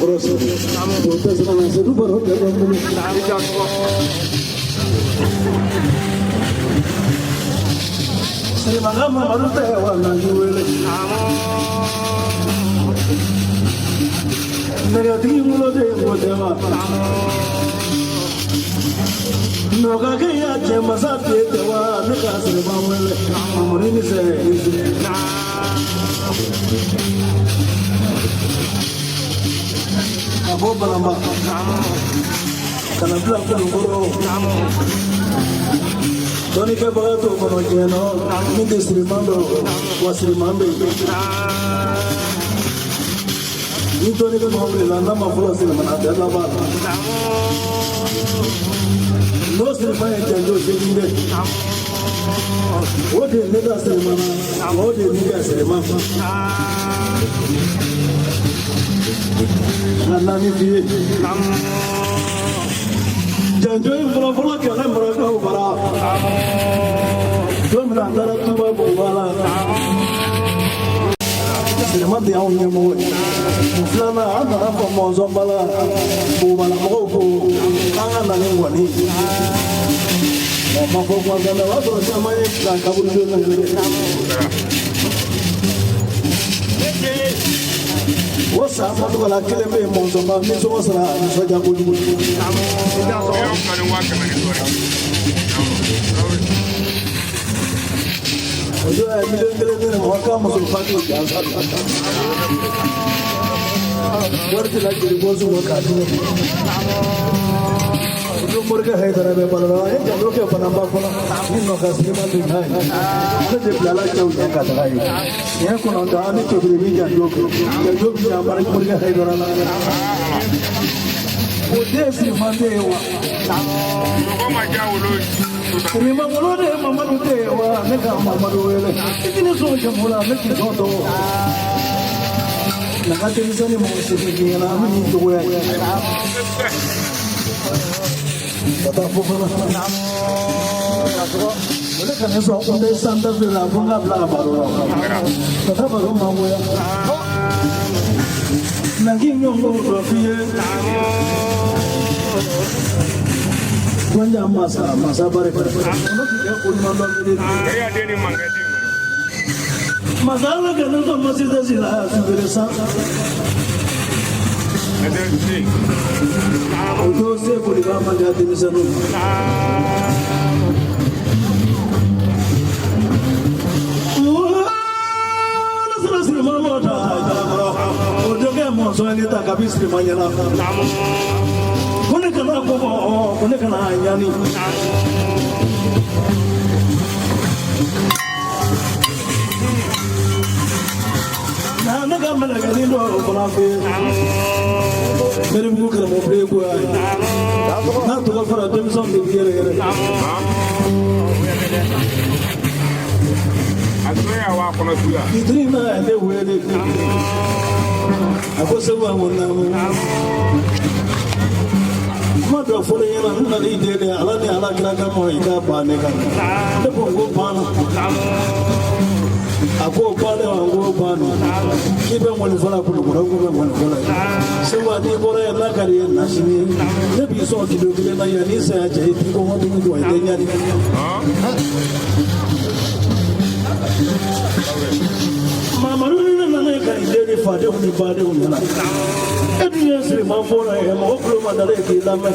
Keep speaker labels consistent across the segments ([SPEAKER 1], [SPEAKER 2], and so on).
[SPEAKER 1] kɔrɔ sigi o tɛ siran na sedu baro tɛ bɛ n bolo. Sirimaga Mamadu tɛ wa na wele. Nɛgɛtigi wolo de ye ko tɛ wa. Nɔgɔkɛ y'a cɛ masa den tɛ wa ne ka siriba wele. Mamadu ni sɛ ni sɛ. Ka bɔ Banamba ka na bila Kulukɔrɔ. Dɔnnikɛbaga t'o kɔnɔ diɲɛ nɔ min tɛ siriman dɔn wa siriman bɛ yen. Ni dɔnni bɛ maa wulila n'a ma fɔlɔ siriman a tɛ laban la. N'o siriman ye janjo seegin kɛ. O de ye ne ka siriman na wa o de ye ne ka siriman. Nka naani f'i ye. Janjo in fɔlɔfɔlɔ kɛlɛ marakaw bara. Don min na an taara Tuba Buguba la. Siriman de y'anw ɲɛmɔgɔ ye. Kun filanan an nana fɔ Mɔnzɔnba la Bugubala mɔgɔw ko k'an ka na ni ŋɔni ye. Ɔ ma fɔ gansan dɛ, o y'a sɔrɔ caman ye ka kaburudo na kɛ. O san Mɔdugala kelen bɛ yen Mɔnzɔnba nisɔngɔ sara a nisɔndiya kojugu. O don a ye miliyɔn 1 di ne ma k'a muso fa t'o jansa. Wari tɛ la jeli bɔ sɔrɔ k'a di ne ma. O don morikɛ Hayidara bɛ balo la, a ye janto kɛ Banamba kɔnɔ ni nɔ ka siriman dun n'a ye. Ne de bilala cɛw ɲɛ ka taga yen. Siɲɛ 9 an ni tobili bi janjo kɛ. Janjo bi jan morikɛ Hayidara la. O den siriman tɛ ye wa? Siriman wolo de ye Mamadu den ye wa? Ne ka Mamadu wele. I tɛ sɔn jamu la, ne t'i sɔn tɔgɔ. Na ka denmisɛnnin mɔgɔ segin k'i ɲɛna an bɛ nin cogoya ye. Ka taa fo fana. O de ka ne sɔn n tɛ san ta feere la fo n ka bila a baro la. Ka taa baro mangoya. Na k'i ɲɔgɔn dɔ f'i ye. Gwanja masa masa barika. Ono k'i kɛ ko ɲuman dɔ kelen. Masa ala ka ne sɔn masida si la subere san. O don se boliba man diya denmisɛnninw ma. O denkɛ mɔnsɔn ye ta kabi siriman ɲɛna. Ko ne kana ko bɔ, ko ne kana ɲani. Na ne ka mɛlɛkɛnin dɔ fana fɛ yen. Mɛribugu karamɔgɔ bilen ko y'a ye. N'a tɔgɔ fɔra denmisɛnw de bi yɛrɛ yɛrɛ. Fitiri na a ne wele. A ko Segu a ko naamu. Kuma dɔ fɔra i ɲɛna n nana i deli Ala ni Ala kira kama i k'a ban ne kan. Ne ko n ko banna. A ko bannen wa n ko banna. K'i bɛ ŋɔni fɔla Kulukɔrɔ ko bɛ ŋɔni fɔla ye. Segu a n'i bɔra yen n'a ka di i ye na sini ye. Ne b'i sɔn kilo kelen na yanni saya cɛ i t'i kɔngɔ dun wa i tɛ ɲani. Mamadu ni ne nana ka i deli fadenw ni badenw ɲɛna. E dun ye siriman fɔlɔ ye mɔgɔ tulo ma dalen k'i lamɛn.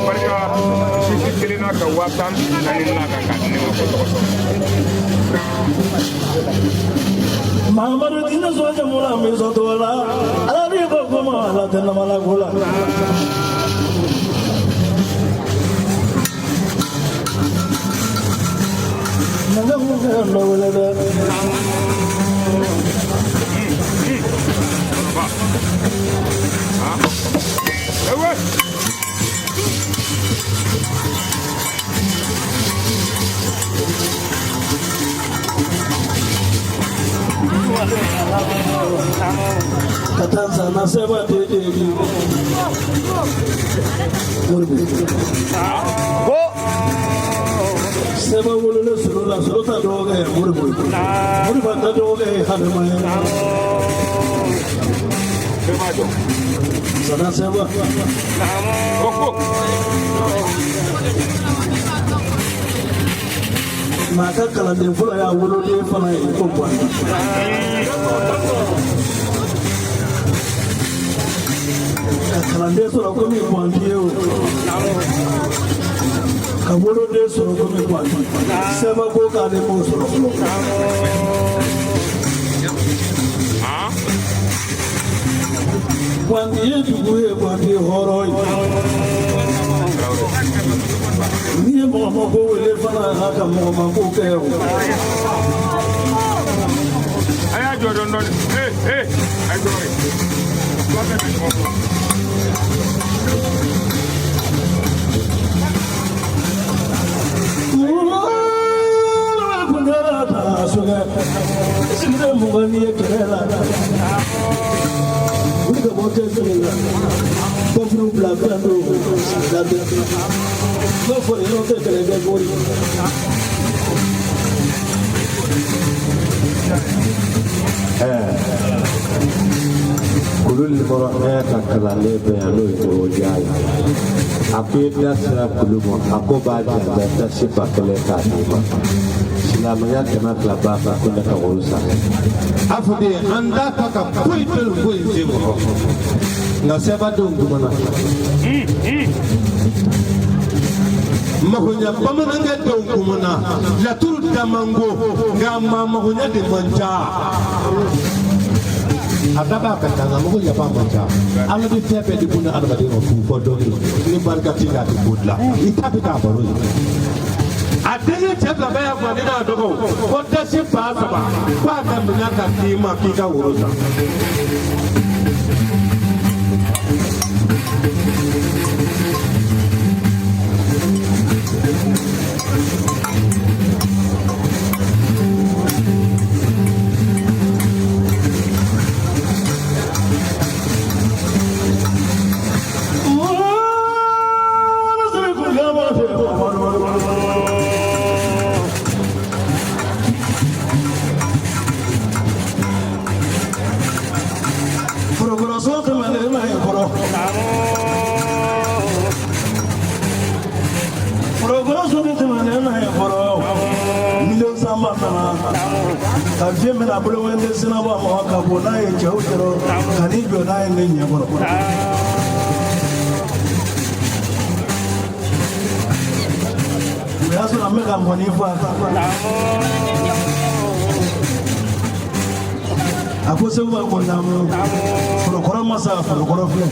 [SPEAKER 2] Barika sisi kelen n'a ka 14,000 n'a kan k'a di ne ma ko tɔgɔ sɔrɔ.
[SPEAKER 1] Mamadu tinɛ sɔn jamu la min sɔn tɔgɔ la Ala ni ko ko ma Ala tɛ namala ko la. Nanga mun kɛ dɔ wele dɛ. Ka taa Zana Seba den de ye Moribo. Seba wololen Solo la, Solo ta dɔgɔkɛ ye Moribo ye. Moribo ta dɔgɔkɛ ye Hadama ye.
[SPEAKER 2] Bɛɛ b'a dɔn.
[SPEAKER 1] Zana Seba.
[SPEAKER 2] Ko ko.
[SPEAKER 1] Maa ka kalanden fɔlɔ y'a woloden fana ye ko Buwandi. Ka kalanden sɔrɔ komi Buwandi ye o. Ka woloden sɔrɔ komi Buwandi. Seba ko k'ale m'o sɔrɔ fɔlɔ. Buwandi ye dugu ye, Buwandi ye hɔrɔn ye. N'i ye mɔgɔ mako wele fana, a ka mɔgɔ mako kɛ o.
[SPEAKER 2] A y'a jɔ dɔɔni dɔɔni. Ee ee, a ye sabali. Fula bɛɛ bɛ ɲɔgɔn bolo.
[SPEAKER 1] Sigilen mugan n'i ye kɛlɛ la, wuli ka bɔ kɛ la, kɔfiriw bila fɛn don labɛn n'o fɔ yɔrɔ tɛ kɛlɛ kɛ bori.
[SPEAKER 3] Kulu numéro 1 ka kalanden bɛ yan, n'o ye Toroja ye. A ko i da sera kulu ma, a ko b'a jansa dasi 1000 k'a d'i ma. Silamɛya 200 b'a kan ko ne ka woro san.
[SPEAKER 4] A fɔ de an t'a ta ka foyi to nin ko in sen kɔrɔ, nka sɛbadenw kumana makoɲa, bamanankɛ denw kumana laturu damango, nka maa makoɲa de man ca. A da b'a ka ca, nka mago yafa man ca. Ala bɛ fɛn bɛɛ di buna adamaden ma k'u fɔ dɔɔnin, ni barika t'i la, a tɛ ko dilan, i ta bɛ k'a baro ye. A denkɛ cɛ fila bɛɛ y'a fɔ ne n'a dɔgɔw ko dasi 3000 k'a ka minɛ ka d'i ma k'i ka woro san.
[SPEAKER 1] Forokɔrɔso tɛmɛnen na yen kɔrɔ. Forokɔrɔso de tɛmɛnen na yen kɔrɔ. Miliyɔn sanba nana. Ka fiɲɛ minɛ a bolo wɛrɛ sinabɔ a ma ka bɔ n'a ye cɛw cɛrɔ ka n'i jɔ n'a ye ne ɲɛkɔrɔ. O y'a sɔrɔ an bɛ ka mɔni fɔ a kan. A ko Segu b'a ko naamu, forokɔrɔ masa, forokɔrɔ filɛ.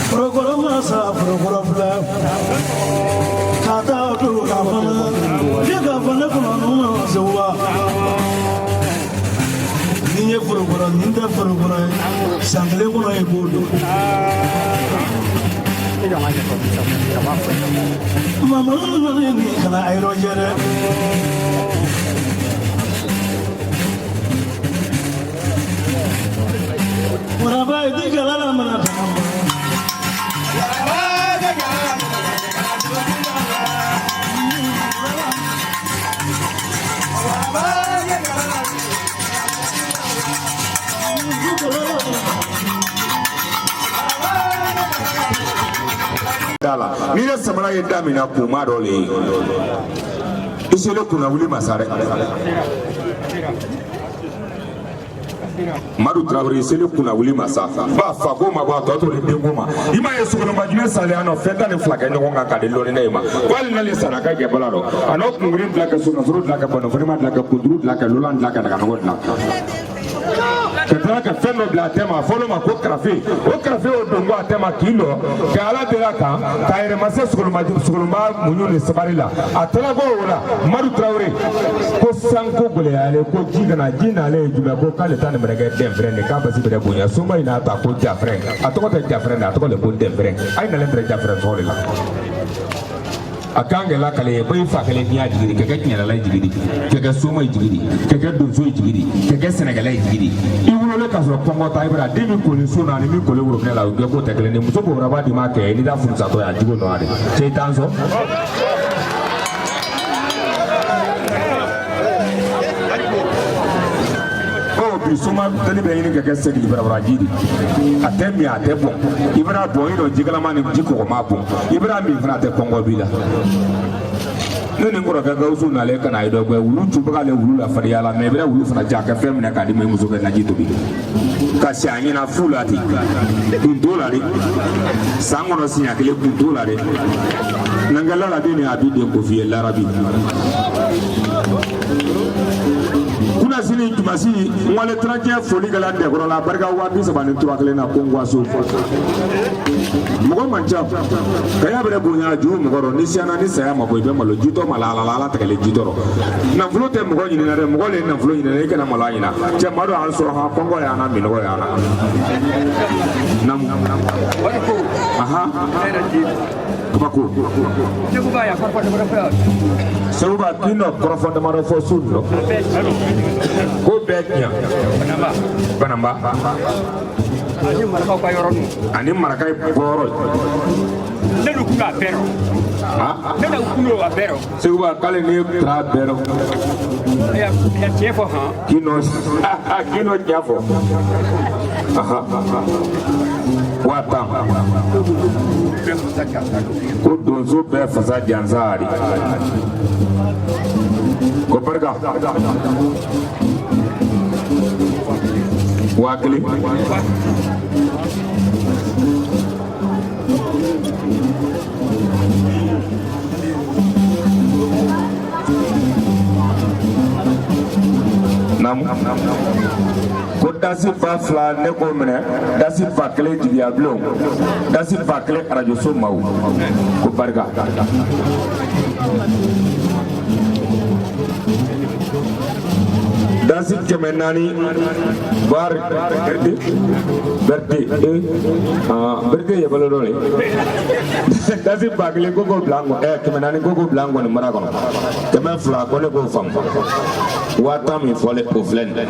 [SPEAKER 1] Forokɔrɔ masa, forokɔrɔ filɛ. Ka taa o don k'a fana fiye k'a fɔ ne kɔnɔ ninnu ma Seguba. Ni ye forokɔrɔ nin tɛ forokɔrɔ ye, san kelen kɔnɔ i b'o dɔn. Mamadu ni kana a yɔrɔ jɛ dɛ. Waraba i ti gala la mana taga.
[SPEAKER 2] Da la n'i ye samara ye da min na, kunma dɔ le ye i selen kunna wuli ma sa dɛ. Madu Tarawele, i selen kunna wuli ma sa ba fa ko ma bɔ a tɔ to ni denko ma. I m'a ye sogolonba jinɛ salen yan nɔ, fɛn 12 kɛ ɲɔgɔn kan k'a di lɔnni ye ma ko hali n'ale sara ka jɛ bala dɔ a n'o kunkurunin dilan ka sogolonforo dilan ka bɔnɔfɔrima dilan ka kunduru dilan ka lolan dilan ka daganɔgɔ dilan ka tila ka fɛn dɔ bila a tɛ ma, a fɔlɔ ma ko karafe. O karafe o don ko a tɛ ma k'i lɔ ka Ala deli a kan k'a yɛrɛ ma se sogolonba sogolonba muɲu ni sabali la. A taara ko o la Madu Tarawele ko sanko gɛlɛyalen ko ji kana ji nalen ye jumɛn ko k'ale ta nin bɛrɛ kɛ dɛnfɛrɛn de k'a basi bɛrɛ bonya soma in n'a ta ko jafɛrɛn, a tɔgɔ tɛ jafɛrɛn dɛ, a tɔgɔ de ko dɛnfɛrɛn. A ye nalen bɛrɛ jafɛrɛn tɔgɔ de la. A kan kɛ lakale ye ko i fa kelen n'i y'a jigi di kɛ kɛ tiɲɛdala ye jigi di kɛ kɛ soma ye jigi di kɛ kɛ donso ye jigi di kɛ kɛ sɛnɛkɛla ye jigi di i wololen k'a sɔrɔ kɔngɔ ta i bɛna den min kolen so na ani min kolen worobinɛ la o gɛ ko tɛ kelen ye muso bobara b'a di ma kɛ n'i t'a furusatɔ ye a jugu nɔ de cɛ i t'an sɔn. Bi soma teli bɛ ɲini ka kɛ segili barabara ji de a tɛ min a tɛ bɔn i bɛna bɔn i dɔn jikalama ni ji kɔgɔma bɔn i bɛna min fana a tɛ kɔngɔ b'i la ne ni n kɔrɔkɛ gawusu nalen ka na ye dɔ gbɛ wulu cubaga le wulu la farinya la mɛ i bɛna wulu fana ja ka fɛn minɛ k'a di ma i muso kɛ naji tobi ka si a ɲɛna fu la ten kun t'o la dɛ san kɔnɔ siɲɛ kelen kun t'o la dɛ nankɛla la den ni a b'i den ko f'i ye larabi kunasini jumasi n wale tirancɛ foli kɛla dɛkɔrɔ la barika 33 kelen na ko n waso mɔgɔ man ca kaya bɛrɛ bonya ju mɔgɔ rɔ ni siyana ni saya ma bɔ i bɛ malo jitɔ ma la ala la ala tɛgɛlen jitɔ rɔ nafolo tɛ mɔgɔ ɲinina dɛ mɔgɔ le ye nafolo ɲinina i kana malo a ɲina cɛ maa dɔ an sɔrɔ han kɔngɔ y'an na minɔgɔ y'an na namu aha kabako seguba k'i nɔ kɔrɔfɔ damadɔ fɔ su nɔ ko bɛɛ tiɲɛ bananba ani maraka bɔyɔrɔ
[SPEAKER 5] ne dun kun a bɛɛ rɔ ne dun kun a bɛɛ rɔ
[SPEAKER 2] seguba k'ale ne tara bɛɛ rɔ
[SPEAKER 5] ya tiɲɛ fɔ han
[SPEAKER 2] k'i nɔ tiɲɛ fɔ 50,000 ko donso bɛɛ fasa jansa de ko barika 1000 naamu ko dasi 2000 ne k'o minɛ dasi 1000 jigiya bulon dasi 1000 arajoso maaw ko barika dasi 400 bar berete berete berete ye balo dɔ le dasi 1000 ko k'o bila n kɔnɔ 400 ko k'o bila n kɔni mara kɔnɔ 200 ko ne k'o faamu 10,000 min fɔlen o filɛ nin ye.